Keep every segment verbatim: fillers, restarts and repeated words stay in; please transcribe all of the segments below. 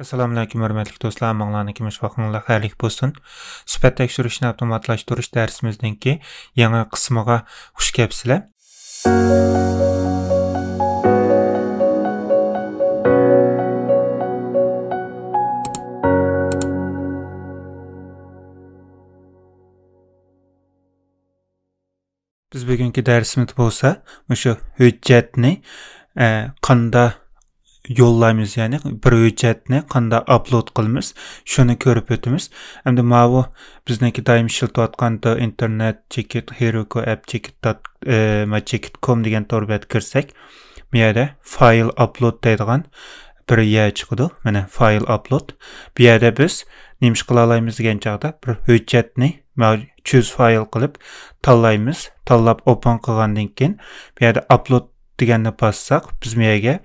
ئەسسالامۇئەلەيكۇم، ھۆرمەتلىك دوستلار، ھەممىڭلارنىڭكى مۇشۇ ۋاقتىڭلار خەيرلىك بولسۇن. سۈپەت تەكشۈرۈشنى ئاپتوماتلاشتۇرۇش دەرسىمىزنىڭكى يېڭى قىسمىغا خۇش كەپسىلەر. بىز بۈگۈنكى دەرسىمىزدە بولسا مۇشۇ ھۆججەتنى، ئە، قاندا يوللايمىز، يەنى بىر ھۆججەتنى قاندا ئاپلود قىلىمىز، شۇنى كۆرۈپ ئۆتىمىز. ئەمدى ماۋۇ بىزنىڭكى دائىم ئىشلىتىۋاتقان دو ئىنتېرنېت چېكىت، ھېروكو ئەپ چېكىت دات، ئە، ما چېكىت كوم دېگەن تور بەتكە كىرسەك، بۇ يەردە فايل ئاپلود دەيدىغان بىر يەر چىقىدۇ. مانا فايل ئاپلود. بۇ يەردە بىز نېمە ئىش قىلالايمىز دېگەن چاغدا بىر ھۆججەتنى ماۋۇ چۈز فايل قىلىپ تاللايمىز. تاللاپ ئوپېن قىلغاندىن كېيىن بۇ يەردە ئاپلود دېگەننى باسساق، بىز بۇ يەرگە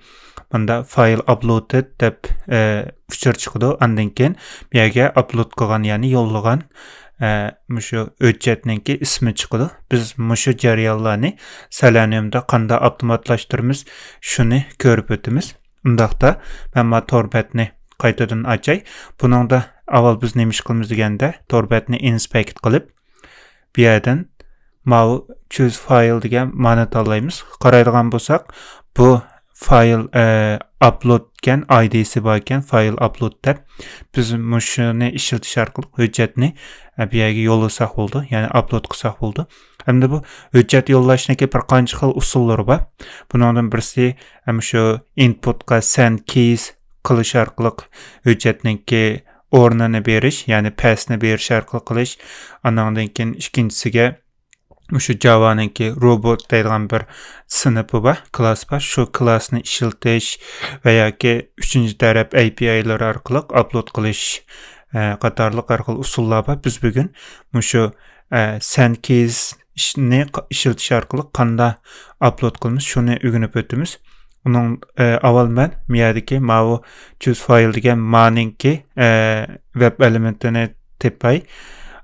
مۇندا فايل ئاپلودېد دەپ، ئە، ئۇچۇر چىقىدۇ. ئاندىن كېيىن بۇ يەرگە ئاپلود قىلغان، يەنى يوللىغان، ئە، مۇشۇ ھۆججەتنىڭكى ئىسمى چىقىدۇ. بىز مۇشۇ جەريانلارنى سېلېنىيۇمدا قاندا ئاپتوماتلاشتۇرىمىز، شۇنى كۆرۈپ ئۆتىمىز. ئۇنداقتا مەن ما تور بەتنى قايتىدىن ئاچاي. بۇنىڭدا ئاۋۋال بىز نېمە ئىش قىلىمىز دېگەندە، تور بەتنى ئىنسپېكت قىلىپ، بۇ يەردىن ماۋۇ چۈز فايل دېگەن مانى تاللايمىز. قارايدىغان بولساق، بۇ فايل، ئە، ئاپلود ئىكەن، ئايدىسى بار ئىكەن، فايل ئاپلود دەپ. بىز مۇشۇنى ئىشلىتىش ئارقىلىق ھۆججەتنى، ئە، بۇ يەرگە يوللىساق بولىدۇ، يەنى ئاپلود قىلساق بولىدۇ. ئەمدى بۇ ھۆججەت يوللاشنىڭكى بىر قانچە خىل ئۇسۇللىرى بار. بۇنىڭدىن بىرسى، ئە، مۇشۇ ئىنپۇتقا سېند كىز قىلىش ئارقىلىق ھۆججەتنىڭكى ئورنىنى بېرىش، يەنى پەسنى بېرىش ئارقىلىق قىلىش. ئانىڭدىن كېيىن ئىككىنچىسىگە مۇشۇ جاۋانىڭكى روبوت دەيدىغان بىر سىنىپى بار، كىلاس بار. شۇ كىلاسنى ئىشلىتىش ۋە ياكى ئۈچىنچى تەرەپ ئەيپىئايلىرى ئارقىلىق ئاپلود قىلىش، ئە، قاتارلىق ھەر خىل ئۇسۇللار بار. بىز بۈگۈن مۇشۇ، ئە، سېند كىز ئىشنى ق-، ئىشلىتىش ئارقىلىق قاندا ئاپلود قىلىمىز، شۇنى ئۆگىنىپ ئۆتىمىز. ئۇنىڭ، ئە، ئاۋۋال مەن مۇ يەردىكى ماۋۇ چۈز فايل دېگەن مانىڭكى، ئە، ۋەب ئېلېمېنتىنى تېپەي.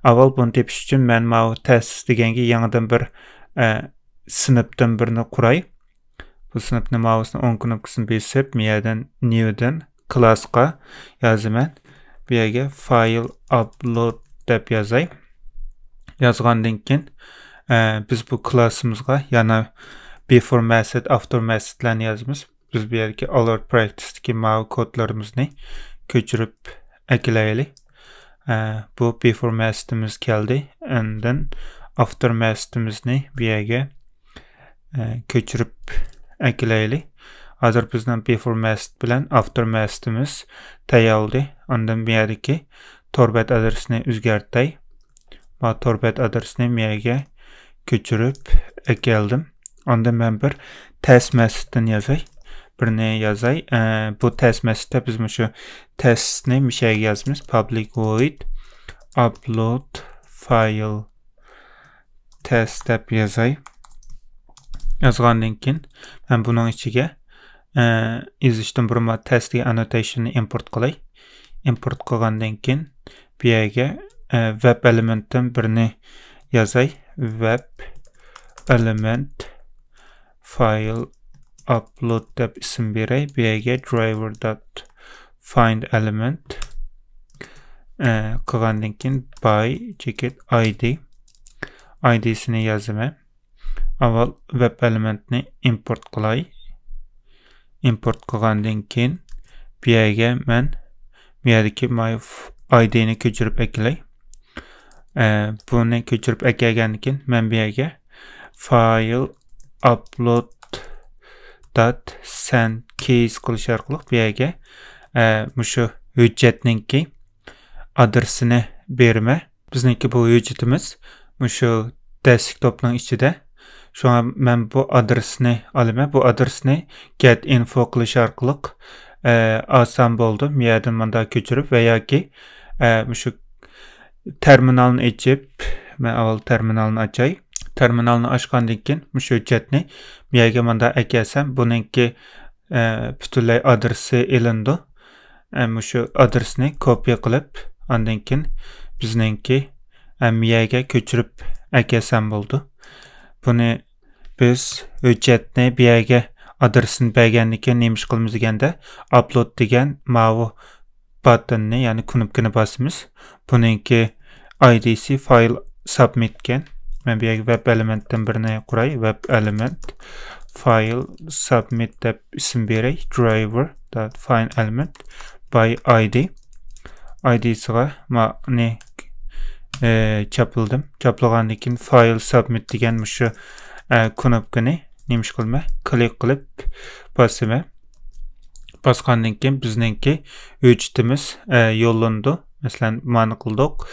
ئاۋۋال بۇنى تېپىش ئۈچۈن مەن ماۋۇ تەس دېگەنگە يېڭىدىن بىر، ئە، سىنىپتىن بىرنى قۇراي. بۇ سىنىپنى ماۋۇسىنى ئوڭ كنوپكىسىنى بېسىپ، مۇ يەردىن نيۇدىن كلاسقا يازىمەن. بۇ يەرگە فايل ئاپلود دەپ يازاي. يازغاندىن كېيىن، ئە، بىز بۇ كلاسىمىزغا يەنە بىفور مېسېد، ئافتېر مېسېدلارنى يازىمىز. بىز بۇ يەردىكى ئالار پراكتىستىكى ماۋۇ كودلىرىمىزنى كۆچۈرۈپ ئەكېلەيلى. ئە، بۇ بىفور مېسېدىمىز كەلدى. ئاندىن ئافتېر مېسېدىمىزنى بۇ يەرگە، ئە، كۆچۈرۈپ ئەكېلەيلى. ھازىر بىزنىڭ بىفور مېسېد بىلەن ئافتېر مېسېدىمىز تەييار بولدى. ئاندىن بۇ يەردىكى تور بەت ئادرېسىنى ئۆزگەرتەي. ما تور بەت ئادرېسىنى مۇ يەرگە كۆچۈرۈپ ئەكەلدىم. ئاندىن مەن بىر تەس مېسېدتىن يازاي. بىرنى يازاي. ئە، بۇ تەس مېسېدتا بىز مۇشۇ تەسنى مۇشۇ يەرگە يازىمىز. پابلىك ۋويد ئاپلود فايل تەس دەپ يازاي. يازغاندىن كېيىن مەن بۇنىڭ ئىچىگە، ئە، يېزىشتىن بۇرۇن ما تەس دېگەن ئاننوتېيشننى ئىمپورت قىلاي. ئىمپورت قىلغاندىن كېيىن بۇ يەرگە، ئە، ۋەب ئېلېمېنتتىن بىرنى يازاي. ۋەب ئېلېمېنت فايل ئاپلود دەپ ئىسىم بېرەي. بۇ يەرگە درايۋېر دات فايند ئېلېمېنت، ئە، قىلغاندىن كېيىن باي چېكىت ئايدى، ئايدىسىنى يازىمەن. ئاۋۋال ۋەب ئېلېمېنتنى ئىمپورت قىلاي. ئىمپورت قىلغاندىن كېيىن بۇ يەرگە مەن بۇ يەردىكى ماي ئايدىنى كۆچۈرۈپ ئەكېلەي. ئە، بۇنى كۆچۈرۈپ ئەكەلگەندىن كېيىن مەن بۇ يەرگە فايل ئاپلود دات سېند كىز قىلىش ئارقىلىق بۇ يەرگە، ئە، مۇشۇ ھۆججەتنىڭكى ئادرېسىنى بېرىمەن. بىزنىڭكى بۇ ھۆججىتىمىز مۇشۇ دېسكتوپنىڭ ئىچىدە. شۇڭا مەن بۇ ئادرېسنى ئالىمەن. بۇ ئادرېسنى گېت ئىنفو قىلىش ئارقىلىق، ئە، ئالسام بولدى. بۇ يەردىن مۇنداق كۆچۈرۈپ ۋە ياكى، ئە، مۇشۇ تېرمىنالنى ئېچىپ، مەن ئاۋۋال تېرمىنالنى ئاچاي. تېرمىنالنى ئاچقاندىن كېيىن مۇشۇ ھۆججەتنى بۇ يەرگە مۇنداق ئەكەلسەم، بۇنىڭكى، ئە، پۈتۈنلەي ئادرېسى ئېلىنىدۇ. ئە، مۇشۇ ئادرېسنى كوپىيە قىلىپ، ئاندىن كېيىن بىزنىڭكى، ئە، مىيەگە كۆچۈرۈپ ئەكەلسەم بولىدۇ. بۇنى بىز ھۆججەتنى بۇ يەرگە ئادرېسىنى بەرگەندىن كېيىن نېمە ئىش قىلىمىز دېگەندە، ئاپلود دېگەن ماۋۇ باتتىننى، يەنى كۇنۇپكىنى باسىمىز. بۇنىڭكى ئايدىسى فايل سابمىت ئىكەن. مەن بۇ يەرگە ۋېب ئېلېمېنتتىن بىرنى قۇراي. ۋېب ئېلېمېنت فايل سابمىت دەپ ئىسىم بېرەي. Driver dot find element by I D. ئايدىسىغا مانى، ئە، چاپلىدىم. چاپلىغاندىن كېيىن فايل سابمىت دېگەن مۇشۇ، ئە، كۇنۇپكىنى نېمىش قىلىمەن؟ كلىك قىلىپ باسىمەن. باسقاندىن كېيىن بىزنىڭكى ھۆججىتىمىز، ئە، يوللىنىدۇ. مەسىلەن، مانا قىلدۇق.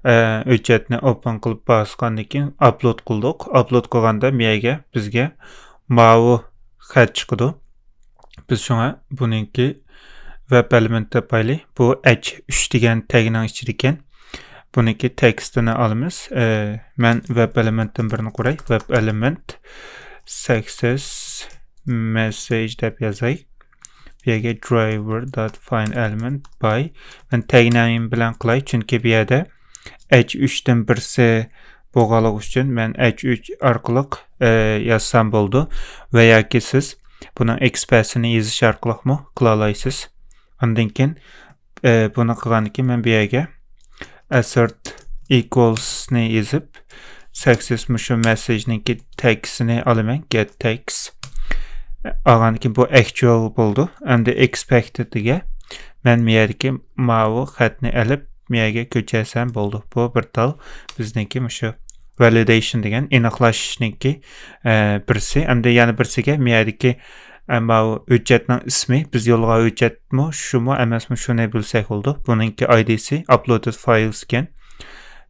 ئە، ھۆججەتنى ئوپېن قىلىپ باسقاندىن كېيىن ئاپلود قىلدۇق. ئاپلود قىلغاندا مۇ يەرگە بىزگە ماۋۇ خەت چىقىدۇ. بىز شۇڭا بۇنىڭكى ۋېب ئېلېمېنت دەپ قويايلى. بۇ ئېچ ئۈچ دېگەن تەگنىڭ ئىچىدىكەن. بۇنىڭكى تېكىستىنى ئالىمىز. ئە، مەن ۋېب ئېلېمېنتتىن بىرنى قۇراي. ۋېب ئېلېمېنت سەكسەس مېسسېج دەپ يازاي. بۇ يەرگە driver dot find element by. مەن تەگنەيىم بىلەن قىلاي، چۈنكى بۇ يەردە ئېچ ئۈچتىن بىرسى بولغانلىقى ئۈچۈن مەن ئېچ ئۈچ ئارقىلىق، ئە، يازسام بولىدۇ. ۋە ياكى سىز بۇنىڭ ئېكسپرېسسىيىنى يېزىش ئارقىلىقمۇ قىلالايسىز. ئاندىن كېيىن، ئە، بۇنى قىلغاندىن كېيىن مەن بۇ يەرگە assert equals نى يېزىپ، سەكسەس مۇشۇ مېسسېجنىڭكى تېگىنى ئالىمەن، get tags. ئالغاندىن كېيىن بۇ actual بولىدۇ. ئەمدى expected دېگەن مەن مۇ يەردىكى ماۋۇ خەتنى ئېلىپ، مۇ يەرگە كۆچۈرسەم بولىدۇ. بۇ بىر تال بىزنىڭكى مۇشۇ validation دېگەن ئېنىقلاشنىڭكى، ئە، بىرسى. ئەمدى يەنە بىرسىگە مۇ يەردىكى، ئە، ماۋۇ ھۆججەتنىڭ ئىسمى، بىز يوللىغان ھۆججەتمۇ، شۇمۇ ئەمەسمۇ، شۇنى بىلسەك بولىدۇ. بۇنىڭكى ئايدىسى uploaded files ئىكەن.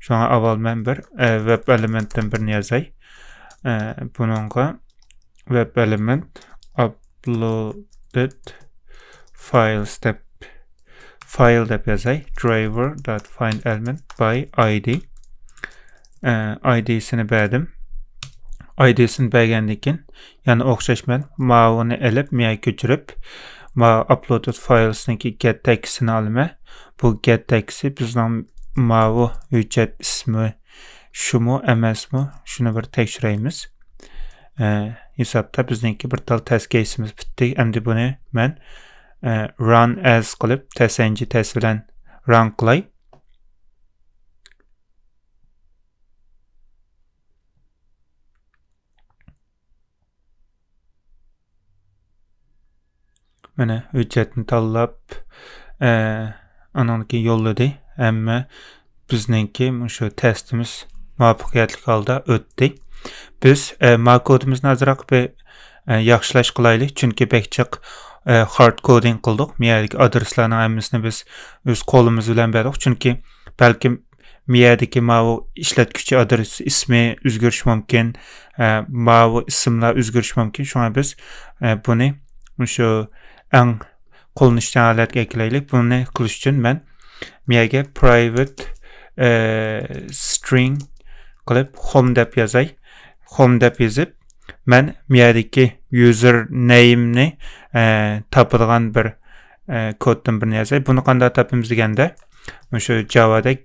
شۇڭا ئاۋۋال مەن بىر، ئە، ۋېب ئېلېمېنتتىن بىرنى يازاي. ئە، بۇنىڭغا ۋېب ئېلېمېنت uploaded files دەپ، فايل دەپ يازاي. Driver dot find element by I D. ئە، ئايدىسىنى بەردىم. ئايدىسىنى بەرگەندىن كېيىن يەنە ئوخشاش مەن ماۋۇنى ئېلىپ، مۇ يەرگە كۆچۈرۈپ، ماۋۇ uploaded files نىڭكى get تېگىنى ئالىمەن. بۇ get تېگى بىزنىڭ ماۋۇ ھۆججەت ئىسمى شۇمۇ ئەمەسمۇ؟ شۇنى بىر تەكشۈرەيمىز. ئە، ھېسابتا بىزنىڭكى بىر تال تېست كېيسىمىز پۈتتى. ئەمدى بۇنى مەن، ئە، run as قىلىپ، تېست ئېن جى تېست بىلەن run قىلاي. مانا ھۆججەتنى تاللاپ، ئە، ئانىڭدىن كېيىن يوللىدى. ھەممە بىزنىڭكى مۇشۇ تېستىمىز مۇۋەپپەقىيەتلىك ھالدا ئۆتتى. بىز، ئە، ما كودىمىزنى ئازراق بىر، ئە، ياخشىلاش قىلايلى، چۈنكى بەك جىق، ئە، ھارد كودىنگ قىلدۇق. مۇ يەردىكى ئادرېسلارنىڭ ھەممىسىنى بىز ئۆز قولىمىز بىلەن بەردۇق، چۈنكى بەلكىم مۇ يەردىكى ماۋۇ ئىشلەتكۈچى ئادرېس ئىسمى ئۆزگىرىشى مۇمكىن، ئە، ماۋۇ ئىسىملار ئۆزگىرىشى مۇمكىن. شۇڭا بىز، ئە، بۇنى مۇشۇ ئەڭ قوللىنىشچان ھالەتكە ئەكېلەيلى. بۇنى قىلىش ئۈچۈن مەن مۇ يەرگە private، ئە، string قىلىپ home دەپ يازاي. Home دەپ يېزىپ، مەن مۇ يەردىكى user name نى، ئە، تاپىدىغان بىر، ئە، كودتىن بىرنى يازاي. بۇنى قانداق تاپىمىز دېگەندە، مۇشۇ جاۋادا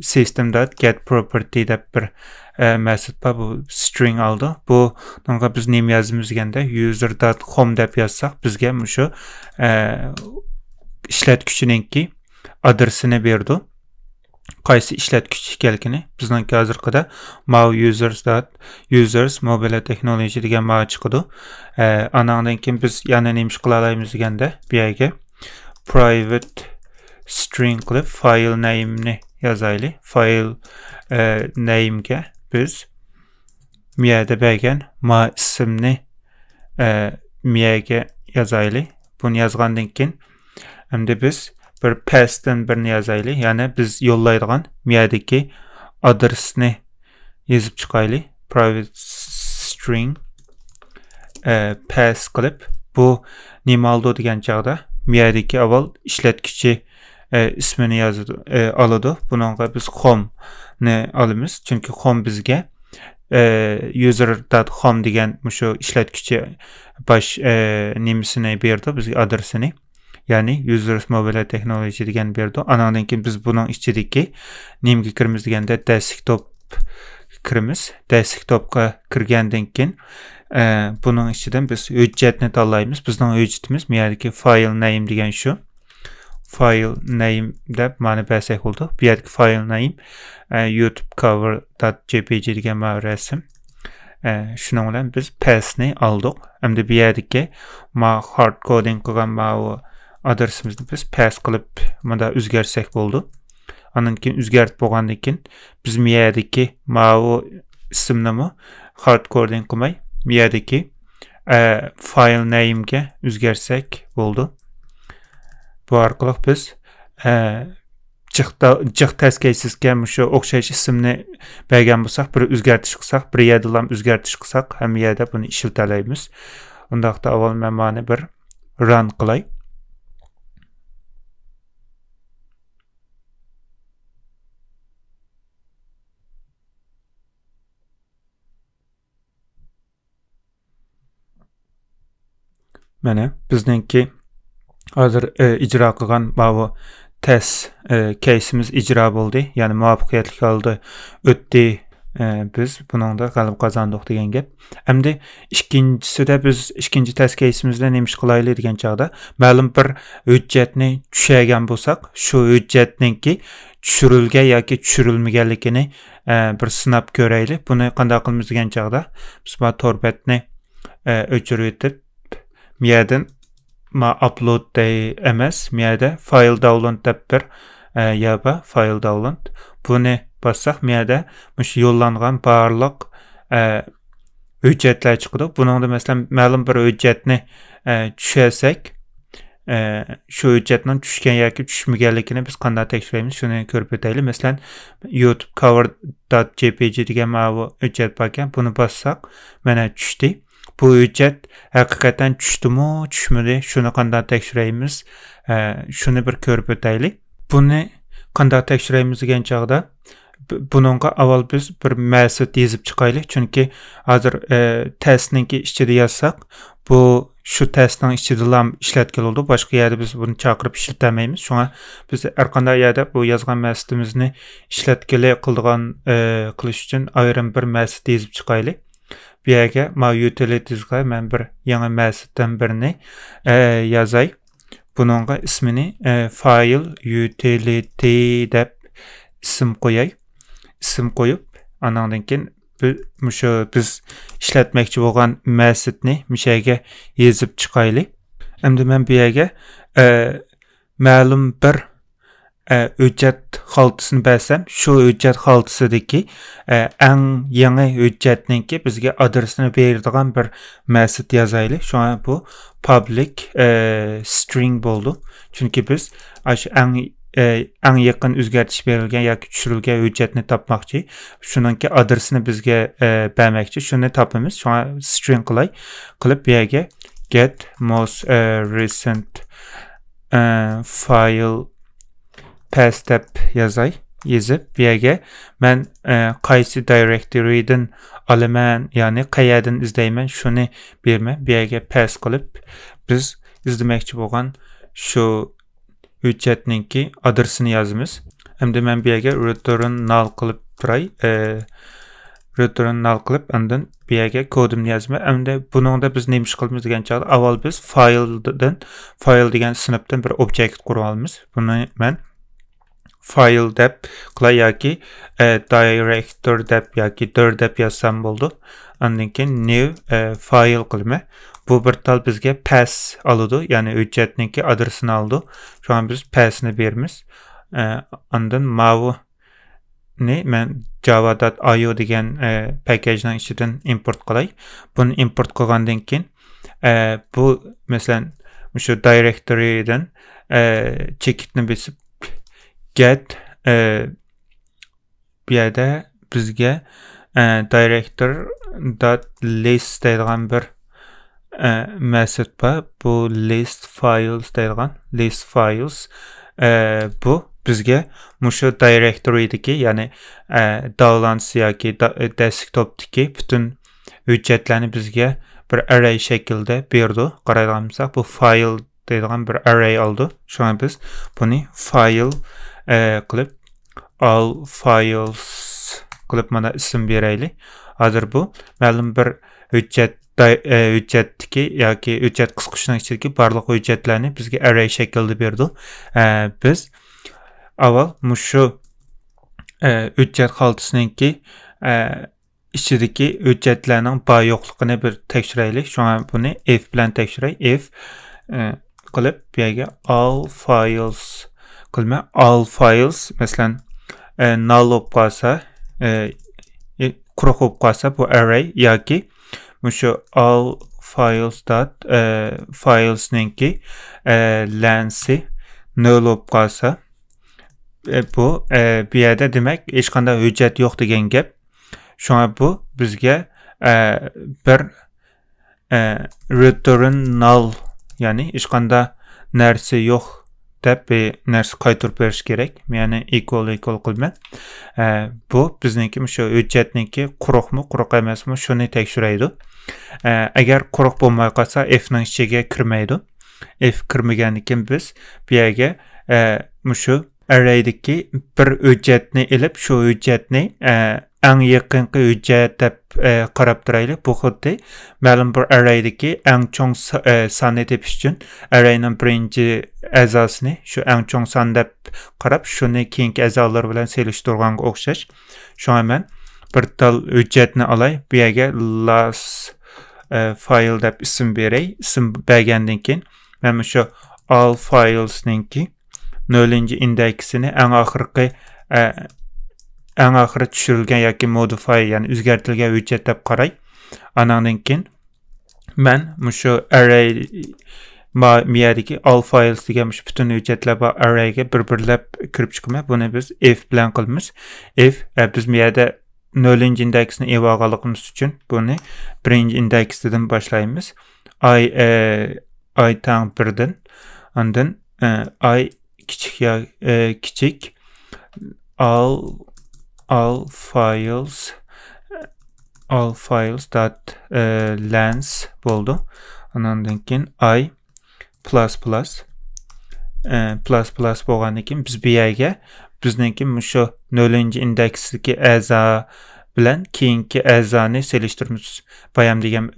system dot get property دەپ بىر، ئە، مەسىلە بار. بۇ string ئالىدۇ. بۇنىڭغا بىز نېمە يازىمىز دېگەندە، user dot home دەپ يازساق، بىزگە مۇشۇ، ئە، ئىشلەتكۈچىنىڭكى ئادرېسىنى بېرىدۇ. قايسى ئىشلەتكۈچى ئىكەنلىكىنى. بىزنىڭكى ھازىرقىدا ماۋۇ users dot users mobile technology دېگەن ماۋۇ چىقىدۇ. ئە، ئاناڭدىن كېيىن بىز يەنە نېمە ئىش قىلالايمىز دېگەندە، بۇ يەرگە private string قىلىپ file name نى يازايلى. File، ئە، name گە بىز مۇ يەردە بەرگەن ما ئىسىمنى، ئە، مۇ يەرگە يازايلى. بۇنى يازغاندىن كېيىن، ئەمدى بىز بىر path تىن بىرنى يازايلى. يەنى بىز يوللايدىغان مۇ يەردىكى ئادرېسنى يېزىپ چىقايلى. Private string، ئە، path قىلىپ، بۇ نېمە ئالىدۇ دېگەن چاغدا، مۇ يەردىكى ئاۋۋال ئىشلەتكۈچى، ئە، ئىسمىنى يازىدۇ، ئە، ئالىدۇ. بۇنىڭغا بىز home نى ئالىمىز. چۈنكى home بىزگە، ئە، user dot home دېگەن مۇشۇ ئىشلەتكۈچى باش، ئە، نېمىسىنى بېرىدۇ، بىزگە ئادرېسىنى. يەنى users mobile technology دېگەن بېرىدۇ. ئاناندىن كېيىن بىز بۇنىڭ ئىچىدىكى نېمىگە كىرىمىز دېگەندە، desktop كىرىمىز. Desktop قا كىرگەندىن كېيىن، ئە، بۇنىڭ ئىچىدىن بىز ھۆججەتنى تاللايمىز. بىزنىڭ ھۆججىتىمىز مۇ يەردىكى file name دېگەن شۇ. file name دەپ مانا بەرسەك بولىدۇ. بۇ يەردىكى file name، ئە، youtube cover dot jpg دېگەن مانا رەسىم. ئە، شۇنىڭ بىلەن بىز پەسنى ئالدۇق. ئەمدى بۇ يەردىكى ما hard coding قىلغان ماۋۇ ئادرېسىمىزنى بىز پەس قىلىپ مۇندا ئۆزگەرتسەك بولىدۇ. ئاندىن كېيىن ئۆزگەرتىپ بولغاندىن كېيىن بىز بۇ يەردىكى ماۋۇ ئىسىمنىمۇ hard coding قىلماي، بۇ يەردىكى، ئە، file name گە ئۆزگەرتسەك بولىدۇ. بۇ ئارقىلىق بىز، ئە، جىق تا-، جىق تەس كەيسىزگە مۇشۇ ئوخشاش ئىسىمنى بەرگەن بولساق، بىر ئۆزگەرتىش قىلساق، بىر يەردىلا ئۆزگەرتىش قىلساق، ھەممە يەردە بۇنى ئىشلىتەلەيمىز. ئۇنداقتا ئاۋۋال مەن مانى بىر run قىلاي. مانا بىزنىڭكى ھازىر، ئى، ئىجرا قىلغان ماۋۇ تەس، ئى، كەيسىمىز ئىجرا بولدى، يەنى مۇۋەپپەقىيەتلىك ھالدا ئۆتتى. ئى، بىز بۇنىڭدا غەلىبە قازاندۇق دېگەن گەپ. ئەمدى ئىككىنچىسىدە بىز ئىككىنچى تەس كەيسىمىزدە نېمە ئىش قىلايلى دېگەن چاغدا، مەلۇم بىر ھۆججەتنى چۈشۈرگەن بولساق، شۇ ھۆججەتنىڭكى چۈشۈرۈلگەن ياكى چۈشۈرۈلمىگەنلىكىنى، ئە، بىر سىناپ كۆرەيلى. بۇنى قانداق قىلىمىز دېگەن چاغدا، بىز ما تور بەتنى، ئە، ئۆچۈرۈۋېتىپ، مۇ يەردىن ما ئاپلود دەي ئەمەس، مۇ يەردە فايل داۋنلود دەپ بىر، ئە، يەر بار، فايل داۋنلود. بۇنى باسساق، مۇ يەردە مۇشۇ يوللانغان بارلىق، ئە، ھۆججەتلەر چىقىدۇ. بۇنىڭدا، مەسىلەن، مەلۇم بىر ھۆججەتنى، ئە، چۈشۈرسەك، ئە، شۇ ھۆججەتنىڭ چۈشكەن ياكى چۈشمىگەنلىكىنى بىز قانداق تەكشۈرەيمىز، شۇنى كۆرۈپ ئۆتەيلى. مەسىلەن، يۇتۇب كاۋېر دات جې پې جې دېگەن ماۋۇ ھۆججەت باركەن، بۇنى باسساق، مانا چۈشتى. بۇ ھۆججەت ھەقىقەتەن چۈشتىمۇ، چۈشمىدى، شۇنى قانداق تەكشۈرەيمىز، ئە، شۇنى بىر كۆرۈپ ئۆتەيلى. بۇنى قانداق تەكشۈرەيمىز دېگەن چاغدا، ب-، بۇنىڭغا ئاۋۋال بىز بىر مەسىت يېزىپ چىقايلى، چۈنكى ھازىر، ئە، تەستنىڭكى ئىچىدە يازساق، بۇ شۇ تەستنىڭ ئىچىدىلا ئىشلەتكىلى بولىدۇ، باشقا يەردە بىز بۇنى چاقىرىپ ئىشلىتەلمەيمىز. شۇڭا بىز ھەر قانداق يەردە بۇ يازغان مەسىتىمىزنى ئىشلەتكىلى قىلىدىغان، ئە، قىلىش ئۈچۈن ئايرىم بىر مەسىت يېزىپ چىقايلى. بۇ يەرگە ما يۇتىلىتىسقا مەن بىر يېڭى مەسىتتىن بىرنى، ئە، يازاي. بۇنىڭغا ئىسمىنى، ئە، فايل يۇتىلىتى دەپ ئىسىم قوياي. ئىسىم قويۇپ، ئانىڭدىن كېيىن بى-، مۇشۇ بىز ئىشلەتمەكچى بولغان مەسىتنى مۇشۇ يەرگە يېزىپ چىقايلى. ئەمدى مەن بۇ يەرگە، ئە، مەلۇم بىر، ئە، ھۆججەت خالتىسىنى بەرسەم، شۇ ھۆججەت خالتىسىدىكى، ئە، ئەڭ يېڭى ھۆججەتنىڭكى بىزگە ئادرېسىنى بېرىدىغان بىر مەسىت يازايلى. شۇڭا بۇ پابلىك، ئە، سترىڭ بولىدۇ. چۈنكى بىز ئاشۇ ئەڭ، ئە، ئەڭ يېقىن ئۆزگەرتىش بېرىلگەن ياكى چۈشۈرۈلگەن ھۆججەتنى تاپماقچى. شۇنىڭكى ئادرېسىنى بىزگە، ئە، بەرمەكچى. شۇنى تاپىمىز. شۇڭا سترىڭ قىلاي. قىلىپ بۇ يەرگە get most، ئە، recent، ئە، file path دەپ يازاي. يېزىپ بۇ يەرگە مەن، ئە، قايسى دايرېكتورىدىن ئالىمەن، يەنى قەيەردىن ئىزدەيمەن، شۇنى بېرىمەن. بۇ يەرگە path قىلىپ بىز ئىزدىمەكچى بولغان شۇ ھۆججەتنىڭكى ئادرېسىنى يازىمىز. ئەمدى مەن بۇ يەرگە return null قىلىپ تۇراي. ئە، return null قىلىپ، ئاندىن بۇ يەرگە كودۇمنى يازىمەن. ئەمدى بۇنىڭدا بىز نېمە ئىش قىلىمىز دېگەن چاغدا، ئاۋۋال بىز فايلدىن، فايل دېگەن سىنىپتىن بىر ئوبيېكت قۇرۇۋالىمىز. بۇنى مەن فايل دەپ قىلاي ياكى، ئە، دايرېكتور دەپ ياكى دىر دەپ يازسام بولىدۇ. ئاندىن كېيىن new، ئە، file قىلىمەن. بۇ بىر تال بىزگە path ئالىدۇ، يەنى ھۆججەتنىڭكى ئادرېسىنى ئالىدۇ. شۇڭا بىز path نى بېرىمىز. ئە، ئاندىن ماۋۇنى مەن java dot io دېگەن، ئە، پەكەجنىڭ ئىچىدىن ئىمپورت قىلاي. بۇنى ئىمپورت قىلغاندىن كېيىن، ئە، بۇ، مەسىلەن، مۇشۇ دايرېكتورىدىن، ئە، چېكىتنى بېسىپ، get، ئە، بۇ يەردە بىزگە، ئە، دايرېكتور دات لىست دەيدىغان بىر، ئە، مەسىت بار. بۇ لىست فايلس دەيدىغان، لىست فايلس. ئە، بۇ بىزگە مۇشۇ دايرېكتورىدىكى، يەنى، ئە، داۋلانس ياكى دا-، دېسكتوپتىكى پۈتۈن ھۆججەتلەرنى بىزگە بىر ئەررەي شەكلىدە بېرىدۇ. قارايدىغان بولساق، بۇ فايل دەيدىغان بىر ئەررەي ئالىدۇ. شۇڭا بىز بۇنى فايل، ئە، قىلىپ، all files قىلىپ مانا ئىسىم بېرەيلى. ھازىر بۇ مەلۇم بىر ھۆججەت ھۆججەتتىكى ياكى ھۆججەت قىسقۇچىنىڭ ئىچىدىكى بارلىق ھۆججەتلەرنى بىزگە ئەررەي شەكلىدە بېرىدۇ. ئە، بىز ئاۋۋال مۇشۇ، ئە، ھۆججەت خالتىسىنىڭكى، ئە، ئىچىدىكى ھۆججەتلەرنىڭ بار يوقلۇقىنى بىر تەكشۈرەيلى. شۇڭا بۇنى ئىف بىلەن تەكشۈرەي. ئىف، ئە، قىلىپ، بۇ يەرگە ئال فايلس قىلىمەن. ئال فايلس، مەسىلەن، ئە، نال بولۇپ قالسا، ئە، ئە، قۇرۇق بولۇپ قالسا، بۇ ئەررەي ياكى مۇشۇ ئال فايلس دات، ئە، فايلسنىڭكى، ئە، لەنسى نۆل بولۇپ قالسا، ئە، بۇ، ئە، بۇ يەردە دېمەك ھېچقانداق ھۆججەت يوق دېگەن گەپ. شۇڭا بۇ بىزگە، ئە، بىر، ئە، رېتۇرن نال، يەنى ھېچقانداق نەرسە يوق دەپ بىر نەرسە قايتۇرۇپ بېرىش كېرەك. يەنى ئىكۋال ئىكۋال قىلىمەن. ئە، بۇ بىزنىڭكى مۇشۇ ھۆججەتنىڭكى قۇرۇقمۇ، قۇرۇق ئەمەسمۇ، شۇنى تەكشۈرەيدۇ. ئە، ئەگەر قۇرۇق بولماي قالسا، ئىفنىڭ ئىچىگە كىرمەيدۇ. ئىف كىرمىگەندىن كېيىن بىز بۇ يەرگە، ئە، مۇشۇ ئەررەيدىكى بىر ھۆججەتنى ئېلىپ، شۇ ھۆججەتنى، ئە، ئەڭ يېقىنقى ھۆججەت دەپ، ئە، قاراپ تۇرايلى. بۇ خۇددى مەلۇم بىر ئەررەيدىكى ئەڭ چوڭ سا-، ئە، ساننى تېپىش ئۈچۈن ئەررەينىڭ بىرىنچى ئەزاسىنى شۇ ئەڭ چوڭ سان دەپ قاراپ، شۇنى كېيىنكى ئەزالار بىلەن سېلىشتۇرغانغا ئوخشاش. شۇڭا مەن بىر تال ھۆججەتنى ئالاي، بۇ يەرگە لاست، ئە، فايل دەپ ئىسىم بېرەي. ئىسىم بەرگەندىن كېيىن مەن مۇشۇ ئال فايلسنىڭكى نۆلىنچى ئىندېكسىنى ئەڭ ئاخىرقى، ئە، ئەڭ ئاخىرى چۈشۈرۈلگەن ياكى مودىفاي، يەنى ئۆزگەرتىلگەن ھۆججەت دەپ قاراي. ئاناندىن كېيىن مەن مۇشۇ ئەررەي ما-، مىيەدىكى ئال فايلس دېگەن مۇشۇ پۈتۈن ھۆججەتلەر بار ئەررەيگە بىر-بىرلەپ كىرىپ چىقىمەن. بۇنى بىز ئىف بىلەن قىلىمىز. ئىف، ئە، بىز مىيەدە نۆلىنچى ئىندېكسنى ئېلىۋالغانلىقىمىز ئۈچۈن بۇنى بىرىنچى ئىندېكسىدىن باشلايمىز. ئاي، ئە، ئاي تەڭ بىردىن، ئاندىن، ئە، ئاي كىچىك يا، ئە، كىچىك، ئال، ئال فايلس، ئال فايلس دات، ئە، لەنس بولدى. ئاناندىن كېيىن ئاي پلاس پلاس، ئە، پلاس پلاس بولغاندىن كېيىن بىز بۇ يەرگە بىزنىڭكى مۇشۇ نۆلىنچى ئىندېكستىكى ئەزا بىلەن كېيىنكى ئەزانى سېلىشتۇرىمىز. بايام دېگەن،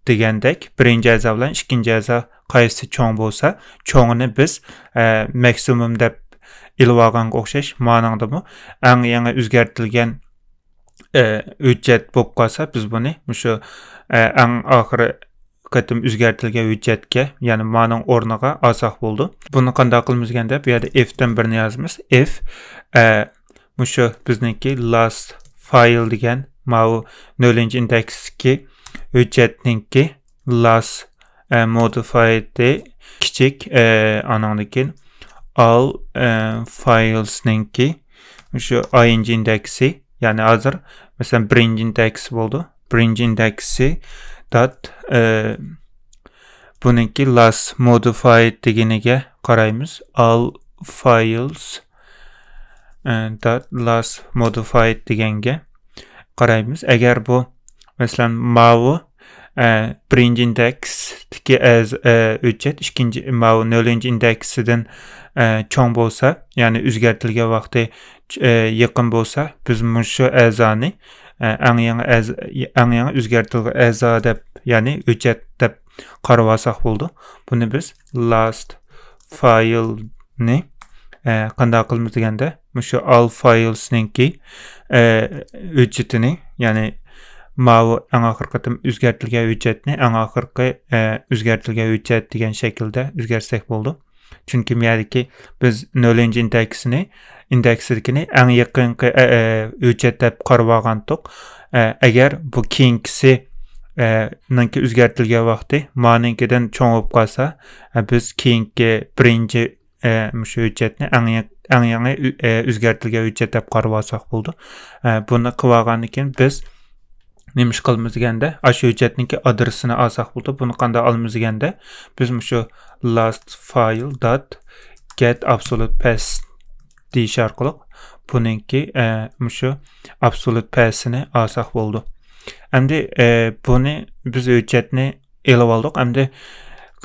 دېگەندەك، بىرىنچى ئەزا بىلەن ئىككىنچى ئەزا قايسى چوڭ بولسا، چوڭىنى بىز، ئە، ماكسىمۇم دەپ ئېلىۋالغانغا ئوخشاش. مانىڭدىمۇ ئەڭ يېڭى ئۆزگەرتىلگەن، ئە، ھۆججەت بولۇپ قالسا، بىز بۇنى مۇشۇ، ئە، ئەڭ ئاخىرى قېتىم ئۆزگەرتىلگەن ھۆججەتكە، يەنى مانىڭ ئورنىغا ئالساق بولىدۇ. بۇنى قانداق قىلىمىز دېگەندە، بۇ يەردە ئىف تىن بىرنى يازىمىز. ئىف، ئە، مۇشۇ بىزنىڭكى لاست فايل دېگەن ماۋۇ نۆلىنچى ئىندېكستىكى ھۆججەتنىڭكى لاست، ئە، مودىفايدى كىچىك، ئە، ئانىڭدىن كېيىن ئال، ئە، فايلسنىڭكى مۇشۇ ئاينجى ئىندېكسى، يەنى ھازىر مەسىلەن بىرىنچى ئىندېكس بولدى. بىرىنچى ئىندېكسى دات، ئە، بۇنىڭكى لاست مودىفايد دېگىنىگە قارايمىز. ئال فايلس، ئە، دات لاست مودىفايد دېگەنگە قارايمىز. ئەگەر بۇ، مەسىلەن، ماۋۇ، ئە، بىرىنچى ئىندېكستىكى ئەز-، ئە، ھۆججەت ئىككىنچى، ماۋۇ نۆلىنچى ئىندېكسىدىن، ئە، چوڭ بولسا، يەنى ئۆزگەرتىلگەن ۋاقتى، ئە، يېقىن بولسا، بىز مۇشۇ ئەزانى، ئە، ئەڭ يېڭى ئەز-، ئەڭ يېڭى ئۆزگەرتىلگەن ئەزا دەپ، يەنى ھۆججەت دەپ قارىۋالساق بولىدۇ. بۇنى بىز لاست فايلنى، ئە، قانداق قىلىمىز دېگەندە، مۇشۇ ئال فايلسنىڭكى، ئە، ھۆججىتىنى، يەنى ماۋۇ ئەڭ ئاخىرقى قېتىم ئۆزگەرتىلگەن ھۆججەتنى ئەڭ ئاخىرقى، ئە، ئۆزگەرتىلگەن ھۆججەت دېگەن شەكىلدە ئۆزگەرتسەك بولىدۇ. چۈنكى بۇ يەردىكى بىز نۆلىنچى ئىندېكسنى، ئىندېكسىدىكىنى ئەڭ يېقىنقى، ئە، ئە، ھۆججەت دەپ قارىۋالغانتۇق. ئە، ئەگەر بۇ كېيىنكىسى، ئە، نىڭكى ئۆزگەرتىلگەن ۋاقتى مانىڭكىدىن چوڭ بولۇپ قالسا، ئە، بىز كېيىنكى بىرىنچى، ئە، مۇشۇ ھۆججەتنى ئەڭ يېڭى، ئەڭ يېڭى ئۆ-، ئە، ئۆزگەرتىلگەن ھۆججەت دەپ قارىۋالساق بولىدۇ. ئە، بۇنى قىلىۋالغاندىن كېيىن بىز نېمە ئىش قىلىمىز دېگەندە، ئاشۇ ھۆججەتنىڭكى ئادرېسىنى ئالساق بولىدۇ. بۇنى قانداق ئالىمىز دېگەندە، بىز مۇشۇ لاست فايل دات گەت ئابسولۇت پەس دېيىش ئارقىلىق بۇنىڭكى، ئە، مۇشۇ ئابسولۇت پەسىنى ئالساق بولىدۇ. ئەمدى، ئە، بۇنى بىز ھۆججەتنى ئېلىۋالدۇق. ئەمدى،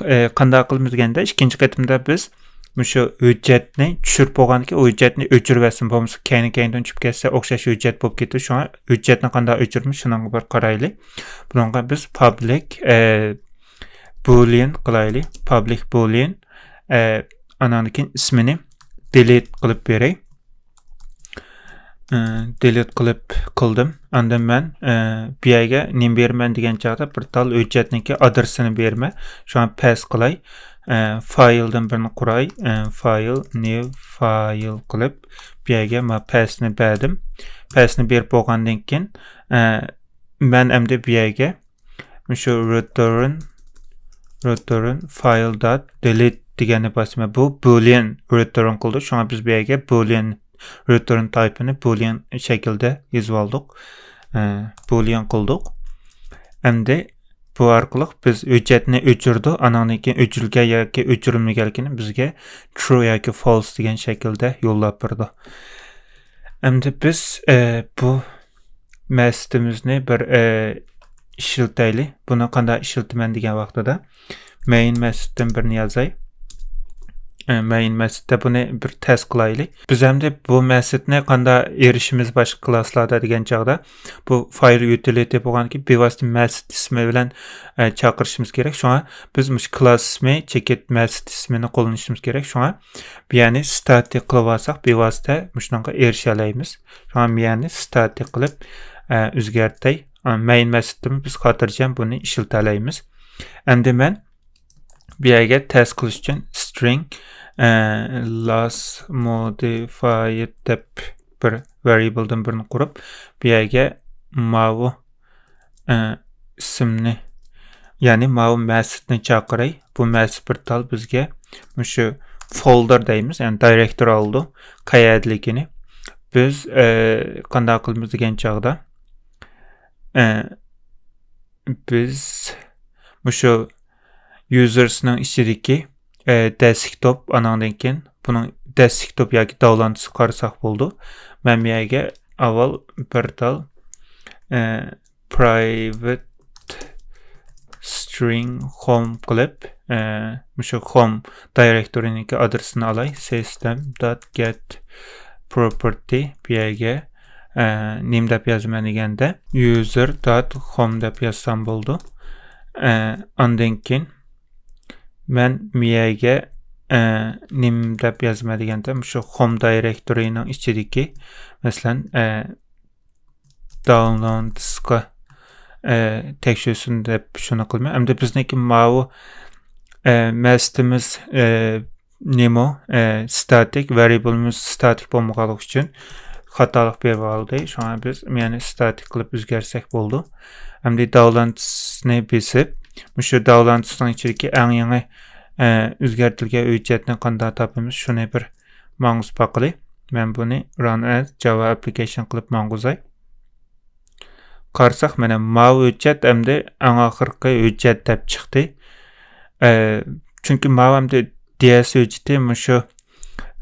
ئە، قانداق قىلىمىز دېگەندە، ئىككىنچى قېتىمدا بىز مۇشۇ ھۆججەتنى چۈشۈرۈپ بولغاندىن كېيىن، ئۇ ھۆججەتنى ئۆچۈرۈۋەتسۇن، بولمىسا كەينى-كەينىدىن چۈشۈپ كەتسە، ئوخشاش ھۆججەت بولۇپ كېتىدۇ. شۇڭا ھۆججەتنى قانداق ئۆچۈرىمىز، شۇنىڭغا بىر قارايلى. بۇنىڭغا بىز public، ئە، boolean قىلايلى. Public boolean، ئە، ئاناندىن كېيىن ئىسمىنى delete قىلىپ بېرەي. ئە، delete قىلىپ قىلدىم. ئاندىن مەن، ئە، بۇ يەرگە نېمە بېرىمەن دېگەن چاغدا بىر تال ھۆججەتنىڭكى ئادرېسىنى بېرىمەن. شۇڭا pass قىلاي. ئە، فايلدىن بىرنى قۇراي. ئە، file، new file قىلىپ، بۇ يەرگە ما passنى بەردىم. Passنى بېرىپ بولغاندىن كېيىن، ئە، مەن ئەمدى بۇ يەرگە مۇشۇ return، return file dot delete دېگەننى باسىمەن. بۇ boolean return قىلىدۇ. شۇڭا بىز بۇ يەرگە boolean return typeىنى boolean شەكىلدە يېزىۋالدۇق. ئە، boolean قىلدۇق. ئەمدى بۇ ئارقىلىق بىز ھۆججەتنى ئۆچۈردۇق. ئانىڭدىن كېيىن ئۆچۈرۈلگەن ياكى ئۆچۈرۈلمىگەنلىكىنى بىزگە true ياكى false دېگەن شەكىلدە يوللاپ بېرىدۇ. ئەمدى بىز، ئە، بۇ مەسىتىمىزنى بىر، ئە، ئىشلىتەيلى. بۇنى قانداق ئىشلىتىمەن دېگەن ۋاقتىدا main مەسىتتىن بىرنى يازاي. ئە، main مەسىتتە بۇنى بىر تەست قىلايلى. بىز ئەمدى بۇ مەسىتنى قانداق ئېرىشىمىز باشقا كلاسلاردا دېگەن چاغدا، بۇ file utility بولغاندىكىن بىۋاسىتە مەسىت ئىسمى بىلەن، ئە، چاقىرىشىمىز كېرەك. شۇڭا بىز مۇشۇ كلاس ئىسمى چېكىت مەسىت ئىسمىنى قوللىنىشىمىز كېرەك. شۇڭا بۇ يەرنى static قىلىۋالساق، بىۋاسىتە مۇشۇنىڭغا ئېرىشەلەيمىز. شۇڭا بۇ يەرنى static قىلىپ، ئە، ئۆزگەرتەي. ئە، main مەسىتتىمۇ بىز خاتىرجەم بۇنى ئىشلىتەلەيمىز. ئەمدى مەن بۇ يەرگە تەست قىلىش ئۈچۈن string، ئە، last modified دەپ بىر variableدىن بىرنى قۇرۇپ، بۇ يەرگە ماۋۇ، ئە، ئىسىمنى، يەنى ماۋۇ مەسىتنى چاقىراي. بۇ مەسىت بىر تال بىزگە مۇشۇ folder دەيمىز، يەنى دايرېكتور ئالىدۇ، قەيەردىلىكىنى. بىز، ئە، قانداق قىلىمىز دېگەن چاغدا، ئە، بىز مۇشۇ usersنىڭ ئىچىدىكى، ئە، desktop، ئاناڭدىن كېيىن بۇنىڭ desktop ياكى داۋلاندىسىغا قارىساق بولىدۇ. مەن بۇ يەرگە ئاۋۋال بىر تال، ئە، private string home قىلىپ، ئە، مۇشۇ home دايرېكتورىنىڭكى ئادرېسىنى ئالاي. System dot get property بۇ يەرگە، ئە، نېمە دەپ يازىمەن دېگەندە، user dot home دەپ يازسام بولىدۇ. ئە، ئاندىن كېيىن مەن بۇ يەرگە، ئە، نېمە دەپ يازىمەن دېگەندە، مۇشۇ home دايرېكتورىنىڭ ئىچىدىكى، مەسىلەن، ئە، downloadsقا، ئە، تەكشۈرسۇن دەپ شۇنى قىلىمەن. ئەمدى بىزنىڭكى ماۋۇ، ئە، مەسىتىمىز، ئە، نېمە، ئە، static، variableىمىز static بولمىغانلىقى ئۈچۈن خاتالىق بېرىۋالدى. شۇڭا بىز يەنە static قىلىپ ئۆزگەرتسەك بولىدۇ. ئەمدى downloadsنى بېسىپ، مۇشۇ downloadsنىڭ ئىچىدىكى ئەڭ يېڭى، ئە، ئۆزگەرتىلگەن ھۆججەتنى قانداق تاپىمىز، شۇنى بىر ماڭغۇزۇپ باقىلى. مەن بۇنى run as Java application قىلىپ ماڭغۇزاي. قارىساق، مانا ماۋۇ ھۆججەت ئەمدى ئەڭ ئاخىرقى ھۆججەت دەپ چىقتى. ئە، چۈنكى ماۋۇ ئەمدى D S ھۆججىتى مۇشۇ،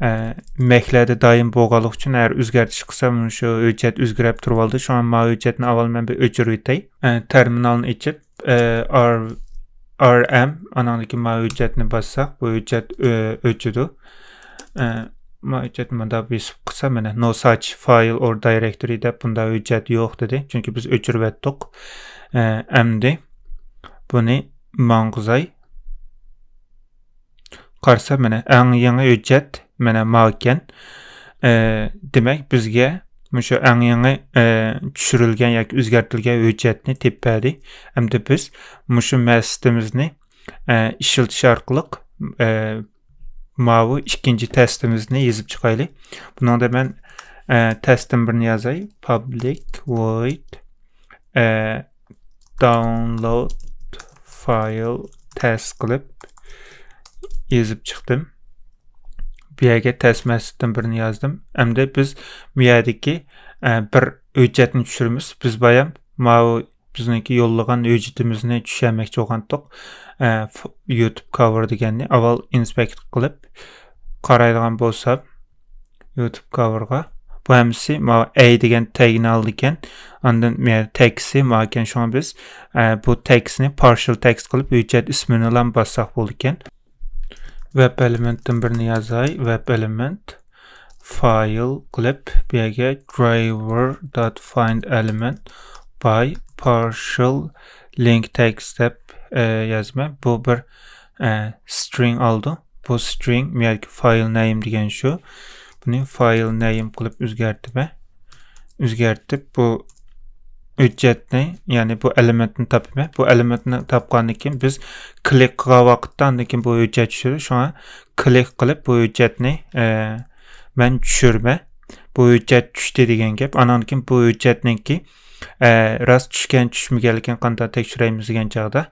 ئە، مەكلەردە دائىم بولغانلىقى ئۈچۈن ھەر ئۆزگەرتىش قىلسام مۇشۇ ھۆججەت ئۆزگىرەپ تۇرۇۋالدى. شۇڭا ماۋۇ ھۆججەتنى ئاۋۋال مەن بىر ئۆچۈرۈۋېتەي. ئە، تېرمىنالنى ئېچىپ، ئە، R، R M، ئاناڭدىكى ماۋۇ ھۆججەتنى باسساق، بۇ ھۆججەت ئۆ-، ئۆچىدۇ. ئە، ماۋۇ ھۆججەتنى مۇنداق بېسىپ قىلسا، مانا، no such file or directory دەپ بۇنداق ھۆججەت يوق دېدى. چۈنكى بىز ئۆچۈرۈۋەتتۇق. ئە، ئەمدى بۇنى ماڭغۇزاي. قارىسا، مانا، ئەڭ يېڭى ھۆججەت، مانا، ماۋۇكەن. ئە، دېمەك، بىزگە مۇشۇ ئەڭ يېڭى، ئە، چۈشۈرۈلگەن ياكى ئۆزگەرتىلگەن ھۆججەتنى تېپىپ بەردى. ئەمدى بىز مۇشۇ مەسىتىمىزنى، ئە، ئىشلىتىش ئارقىلىق، ئە، ماۋۇ ئىككىنچى تېستىمىزنى يېزىپ چىقايلى. بۇنىڭدا مەن، ئە، تېستتىن بىرنى يازاي. Public void، ئە، download file test قىلىپ يېزىپ چىقتىم. بۇ يەرگە تېست مەسىتتىن بىرنى يازدىم. ئەمدى بىز بۇ يەردىكى، ئە، بىر ھۆججەتنى چۈشۈرىمىز. بىز بايام ماۋۇ بىزنىڭكى يوللىغان ھۆججىتىمىزنى چۈشۈرمەكچى بولغانتۇق. ئە، ف-، YouTube cover دېگەننى ئاۋۋال inspect قىلىپ قارايدىغان بولسام، YouTube coverغا. بۇ ھەممىسى ماۋۇ A دېگەن تەگنى ئالىدىكەن. ئاندىن مەيەر تېكىستى ماۋۇكەن. شۇڭا بىز، ئە، بۇ تېكىستنى partial text قىلىپ ھۆججەت ئىسمىنىلا باسساق بولىدىكەن. ۋېب ئېلېمېنتتىن بىرنى يازاي. ۋېب ئېلېمېنت فايل قىلىپ، بۇ يەرگە driver dot find element by partial link text دەپ، ئە، يازىمەن. بۇ بىر، ئە، string ئالىدۇ. بۇ string، بۇ يەردىكى file name دېگەن شۇ. بۇنى file name قىلىپ ئۆزگەرتىمەن. ئۆزگەرتىپ، بۇ ھۆججەتنى، يەنى بۇ ئېلېمېنتنى تاپىمەن. بۇ ئېلېمېنتنى تاپقاندىن كېيىن بىز كلىك قىلغان ۋاقىتتا ئاندىن كېيىن بۇ ھۆججەت چۈشىدۇ. شۇڭا كلىك قىلىپ بۇ ھۆججەتنى، ئە، مەن چۈشۈرىمەن. بۇ ھۆججەت چۈشتى دېگەن گەپ. ئانان كېيىن بۇ ھۆججەتنىڭكى، ئە، راست چۈشكەن چۈشمىگەنلىكىنى قانداق تەكشۈرەيمىز دېگەن چاغدا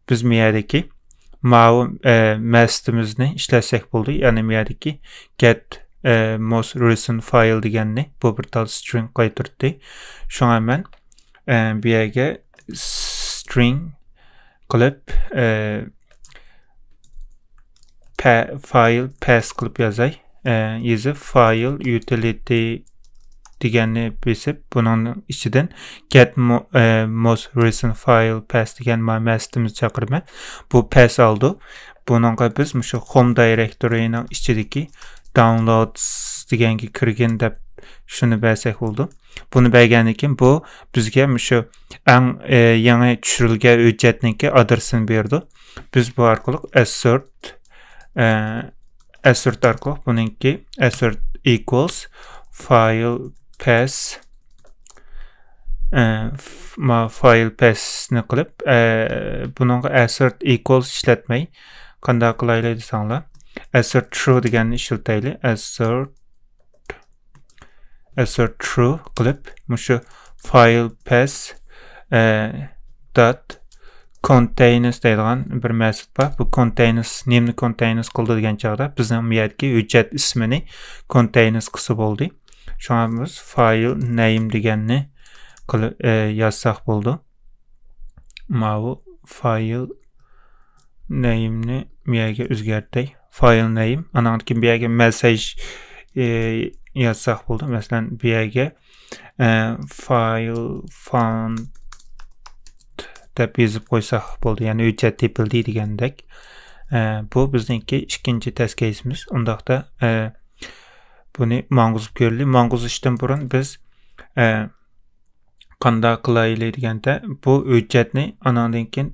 بىز مۇ يەردىكى ماۋۇ، ئە، مەسىتىمىزنى ئىشلەتسەك بولدى. يەنى مۇ يەردىكى get، ئە، most recent file دېگەننى بۇ بىر تال string قايتۇرتتى. شۇڭا مەن، ئە، بۇ يەرگە string قىلىپ، ئە، pa-، file pass قىلىپ يازاي. ئە، يېزىپ file utility دېگەننى بېسىپ، بۇنىڭ ئىچىدىن get mo-، ئە، most recent file pass دېگەن ما-، مەسىتىمىزنى چاقىرىمەن. بۇ pass ئالىدۇ. بۇنىڭغا بىز مۇشۇ home دايرېكتورىنىڭ ئىچىدىكى downloads دېگەنگە كىرگىن دەپ شۇنى بەرسەك بولىدۇ. بۇنى بەرگەندىن كېيىن بۇ بىزگە مۇشۇ ئەڭ، ئە، يېڭى چۈشۈرۈلگەن ھۆججەتنىڭكى ئادرېسىنى بېرىدۇ. بىز بۇ ئارقىلىق assert، ئە، assert ئارقىلىق بۇنىڭكى assert equals file pass، ئە، ف-، ما file pass نى قىلىپ، ئە، بۇنىڭغا assert equals ئىشلەتمەي، قانداق قىلايلى دېسەڭلار، assert true دېگەننى ئىشلىتەيلى. Assert، assert true قىلىپ، مۇشۇ file pass، ئە، dot contains دەيدىغان بىر مەسىت بار. بۇ contains نېمىنى contains قىلىدۇ دېگەن چاغدا بىزنىڭ بۇ يەردىكى ھۆججەت ئىسمىنى contains قىلسا بولدى. شۇڭا بىز file name دېگەننى قىلىپ، ئە، يازساق بولىدۇ. ماۋۇ file name نى بۇ يەرگە ئۆزگەرتەي. File name. ئانان كېيىن بۇ يەرگە message، ئە، يازساق بولىدۇ. مەسىلەن، بۇ يەرگە، ئە، file found دەپ يېزىپ قويساق بولدى. يەنى ھۆججەت تېپىلدى دېگەندەك. ئە، بۇ بىزنىڭكى ئىككىنچى تەس كەيسىمىز. ئۇنداقتا، ئە، بۇنى ماڭغۇزۇپ كۆرەيلى. ماڭغۇزۇشتىن بۇرۇن بىز، ئە، قانداق قىلايلى دېگەندە، بۇ ھۆججەتنى ئاناندىن كېيىن،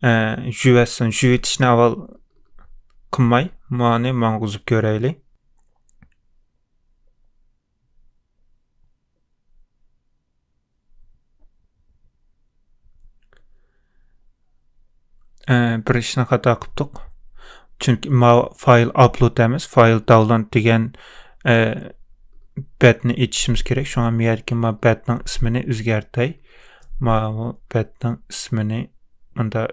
ئە، جۈۋەتسۇن. جۈۋىتىشنى ئاۋۋال قىلماي، مانى ماڭغۇزۇپ كۆرەيلى. ئە، بىر ئىشنى خاتا قىپتۇق. چۈنكى ما فايل ئاپلود ئەمەس، فايل داۋنلود دېگەن، ئە، بەتنى ئېچىشىمىز كېرەك. شۇڭا مۇ يەردىكى ما بەتنىڭ ئىسمىنى ئۆزگەرتەي. ماۋۇ بەتنىڭ ئىسمىنى مۇندا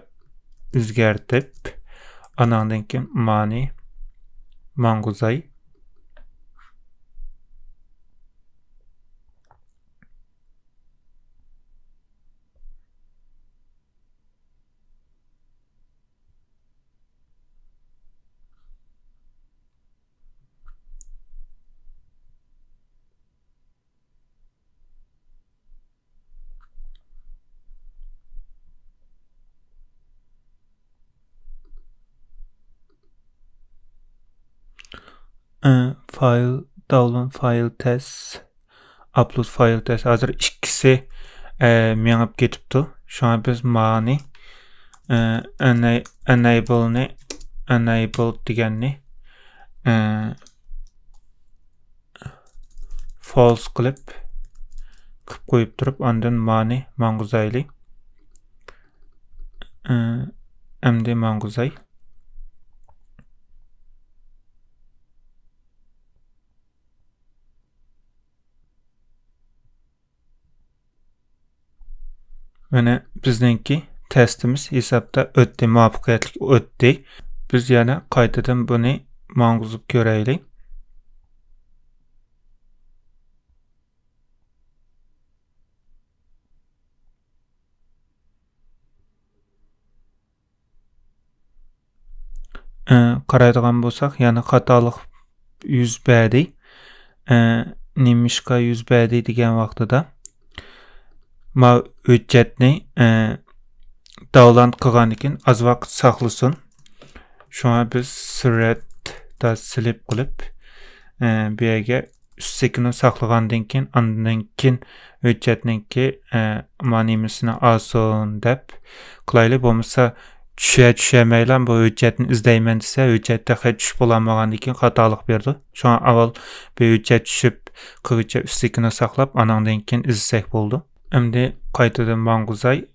ئۆزگەرتىپ، ئاناندىن كېيىن مانى ماڭغۇزاي. ئە، فايل، داۋنلود فايل تېست، ئاپلود فايل تېست. ھازىر ئىككىسى، ئە، مېڭىپ كېتىپتۇ. شۇڭا بىز مانى، ئە، ئەنەي-، ئەنەيبلنى، ئەنەيبل دېگەننى، ئە، فالس قىلىپ، قىپ قويۇپ تۇرۇپ، ئاندىن مانى ماڭغۇزايلى. ئە، ئەمدى ماڭغۇزاي. مانا بىزنىڭكى تېستىمىز ھېسابتا ئۆتتى، مۇۋەپپەقىيەتلىك ئۆتتى. بىز يەنە قايتىدىن بۇنى ماڭغۇزۇپ كۆرەيلى. ئە، قارايدىغان بولساق، يەنە خاتالىق يۈز بەردى. ئە، نېمىشقا يۈز بەردى دېگەن ۋاقتىدا، ما ھۆججەتنى، ئە، داۋنلود قىلغاندىن كېيىن ئاز ۋاقىت ساقلىسۇن. شۇڭا بىز سۈرەت دات سلىپ قىلىپ، ئە، بۇ يەرگە ئۈستىكىنى ساقلىغاندىن كېيىن، ئاندىن كېيىن ھۆججەتنىڭكى، ئە، مانىمىسىنى ئالسۇن دەپ قىلايلى. بولمىسا چۈشە-، چۈشەمەيلا بۇ ھۆججەتنى ئىزدەيمەن دېسە، ھۆججەت تېخى چۈشۈپ بولالمىغاندىن كېيىن خاتالىق بېرىدۇ. شۇڭا ئاۋۋال بۇ ھۆججەت چۈشۈپ قىلغۇچە ئۈستىكىنى ساقلاپ، ئاناندىن كېيىن ئىزدىسەك بولىدۇ. ئەمدى قايتىدىن ماڭغۇزاي.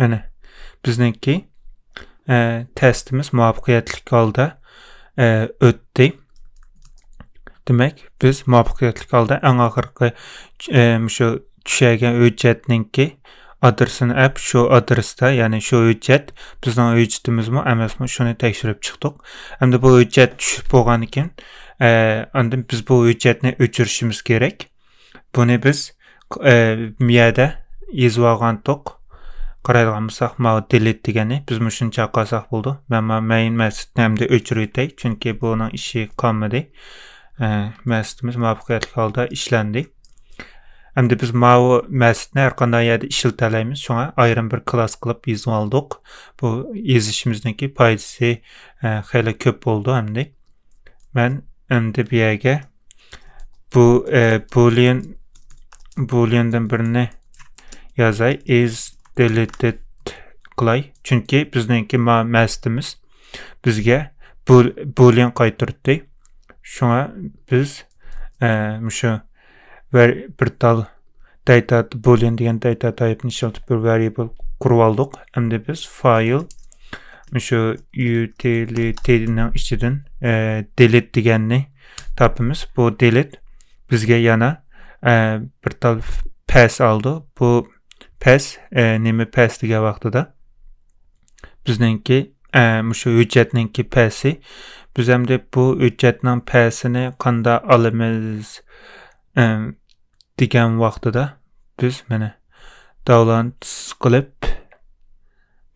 مانا، بىزنىڭكى، ئە، تەستىمىز مۇۋەپپەقىيەتلىك ھالدا، ئە، ئۆتتى. دېمەك، بىز مۇۋەپپەقىيەتلىك ھالدا ئەڭ ئاخىرقى، ئە، مۇشۇ چۈشەرگەن ھۆججەتنىڭكى ئادرېسىنى ئەپ، شۇ ئادرېستا، يەنى شۇ ھۆججەت بىزنىڭ ھۆججىتىمىزمۇ ئەمەسمۇ، شۇنى تەكشۈرۈپ چىقتۇق. ئەمدى بۇ ھۆججەت چۈشۈپ بولغاندىن كېيىن، ئە، ئاندىن بىز بۇ ھۆججەتنى ئۆچۈرۈشىمىز كېرەك. بۇنى بىز، ئە، مۇ يەردە يېزىۋالغانتۇق. قارايدىغان بولساق، ماۋۇ دېلېت دېگەننى بىز مۇشۇنى چاقىرساق بولىدۇ. مەن ماۋۇ مەين مەسىتنى ئەمدى ئۆچۈرۈۋېتەي، چۈنكى بۇنىڭ ئىشى قالمىدى. ئە، مەسىتىمىز مۇۋەپپەقىيەتلىك ھالدا ئىشلەندى. ئەمدى بىز ماۋۇ مەسىتنى ھەر قانداق يەردە ئىشلىتەلەيمىز، شۇڭا ئايرىم بىر كلاس قىلىپ يېزىۋالدۇق. بۇ يېزىشىمىزنىڭكى پايدىسى، ئە، خېلى كۆپ بولىدۇ ئەمدى. مەن ئەمدى بۇ يەرگە بۇ، ئە، بولىيەن، بولىيەندىن بىرنى يازاي، ئىز دېلېتېد قىلاي. چۈنكى بىزنىڭكى ما-، مەسىتىمىز بىزگە بول-، بولىيەن قايتۇرتتى. شۇڭا بىز، ئە، مۇشۇ ۋەر-، بىر تال داتا، بولىيەن دېگەن داتا تايپنى ئىشلىتىپ بىر ۋەرىيبىل قۇرۇپ ئالدۇق. ئەمدى بىز فايل، مۇشۇ يۇتىلىتىنىڭ ئىچىدىن، ئە، دېلېت دېگەننى تاپىمىز. بۇ دېلېت بىزگە يەنە، ئە، بىر تال پەس ئالدى. بۇ پەس، ئە، نېمە پەس دېگەن ۋاقتىدا بىزنىڭكى، ئە، مۇشۇ ھۆججەتنىڭكى پەسى. بىز ئەمدى بۇ ھۆججەتنىڭ پەسىنى قانداق ئالىمىز، ئە، دېگەن ۋاقتىدا بىز مانا داۋلانس قىلىپ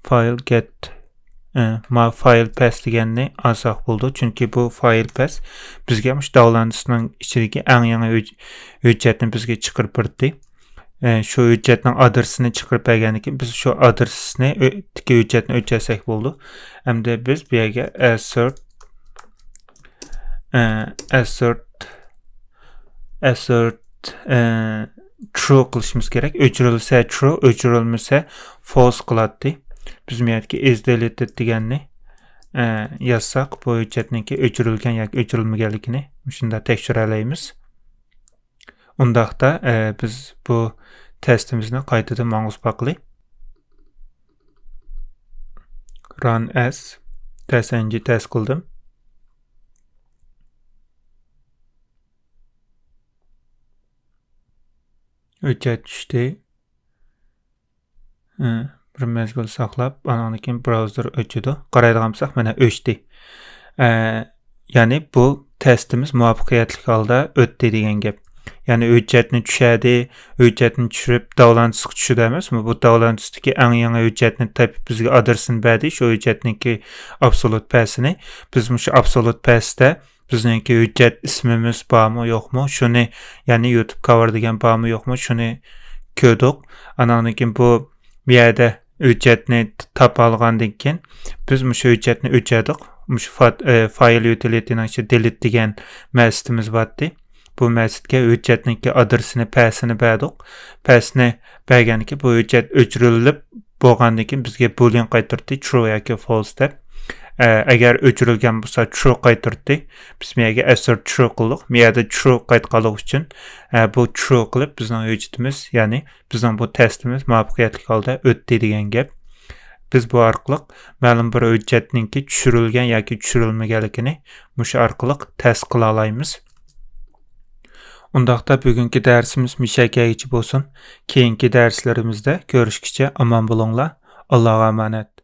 فايل گەت، ئە، ما فايل پەس دېگەننى ئالساق بولىدۇ. چۈنكى بۇ فايل پەس بىزگە مۇشۇ داۋلانسنىڭ ئىچىدىكى ئەڭ يېڭى ھۆج-، ھۆججەتنى بىزگە چىقىرىپ بەردى. ئە، شۇ ھۆججەتنىڭ ئادرېسىنى چىقىرىپ بەرگەندىن كېيىن بىز شۇ ئادرېسنى ئۆ-، تىكى ھۆججەتنى ئۆچۈرسەك بولىدۇ. ئەمدى بىز بۇ يەرگە ئەسسېرت، ئە، ئەسسېرت، ئەسسېرت، ئە، ترۇ قىلىشىمىز كېرەك. ئۆچۈرۈلسە ترۇ، ئۆچۈرۈلمىسە فالس قىلاتتى. بىز بۇ يەردىكى ئىز دېلېتېد دېگەننى، ئە، يازساق، بۇ ھۆججەتنىڭكى ئۆچۈرۈلگەن ياكى ئۆچۈرۈلمىگەنلىكىنى مۇشۇنداق تەكشۈرەلەيمىز. ئۇنداقتا، ئە، بىز بۇ تەستىمىزنى قايتىدىن ماڭغۇزۇپ باقىلى. ران ئەز، تەست ئەن جى تەست قىلدىم. ھۆججەت چۈشتى. ھە، بىر مەزگىل ساقلاپ، ئانىڭدىن كېيىن براۋزېر ئۆچىدۇ. قارايدىغان بولساق، مانا ئۆچتى. ئە، يەنى بۇ تەستىمىز مۇۋەپپەقىيەتلىك ھالدا ئۆتتى دېگەن گەپ. يەنى ھۆججەتنى چۈشەردى، ھۆججەتنى چۈشۈرۈپ داۋلانسقا چۈشىدۇ ئەمەسمۇ؟ بۇ داۋلانستىكى ئەڭ يېڭى ھۆججەتنى تېپىپ بىزگە ئادرېسىنى بەردى، شۇ ھۆججەتنىڭكى ئابسولۇت پەسىنى. بىز مۇشۇ ئابسولۇت پەستە بىزنىڭكى ھۆججەت ئىسمىمىز بارمۇ، يوقمۇ؟ شۇنى، يەنى يۇتۇب كاۋر دېگەن بارمۇ، يوقمۇ؟ شۇنى كۆردۇق. ئاناندىن كېيىن بۇ، بۇ يەردە ھۆججەتنى تاپالىغاندىن كېيىن، بىز مۇشۇ ھۆججەتنى ئۆچۈردۇق. مۇشۇ فات-، ئە، فايل يۇتىلىتىنىڭ ئىچىدە دېلېت دېگەن مەسىتىمىز بارتتى. بۇ مەسىتكە ھۆججەتنىڭكى ئادرېسىنى، پەسىنى بەردۇق. پەسنى بەرگەندىن كېيىن بۇ ھۆججەت ئۆچۈرۈلۈپ بولغاندىن كېيىن بىزگە بولىيەن قايتۇرتتى، ترۇ ياكى فالس دەپ. ئە، ئەگەر ئۆچۈرۈلگەن بولسا ترۇ قايتۇرتتى. بىز مۇ يەرگە ئەسسېرت ترۇ قىلدۇق. مۇ يەردە ترۇ قايتقانلىقى ئۈچۈن، ئە، بۇ ترۇ قىلىپ بىزنىڭ ھۆججىتىمىز، يەنى بىزنىڭ بۇ تەستىمىز مۇۋەپپەقىيەتلىك ھالدا ئۆتتى دېگەن گەپ. بىز بۇ ئارقىلىق مەلۇم بىر ھۆججەتنىڭكى چۈشۈرۈلگەن ياكى چۈشۈرۈلمىگەنلىكىنى مۇشۇ ئارقىلىق تەست قىلالايمىز. ئۇنداقتا بۈگۈنكى دەرسىمىز مۇشۇ يەرگىچە بولسۇن. كېيىنكى دەرسلىرىمىزدە كۆرۈشكىچە ئامان بولۇڭلار. ئاللاغا ئامانەت.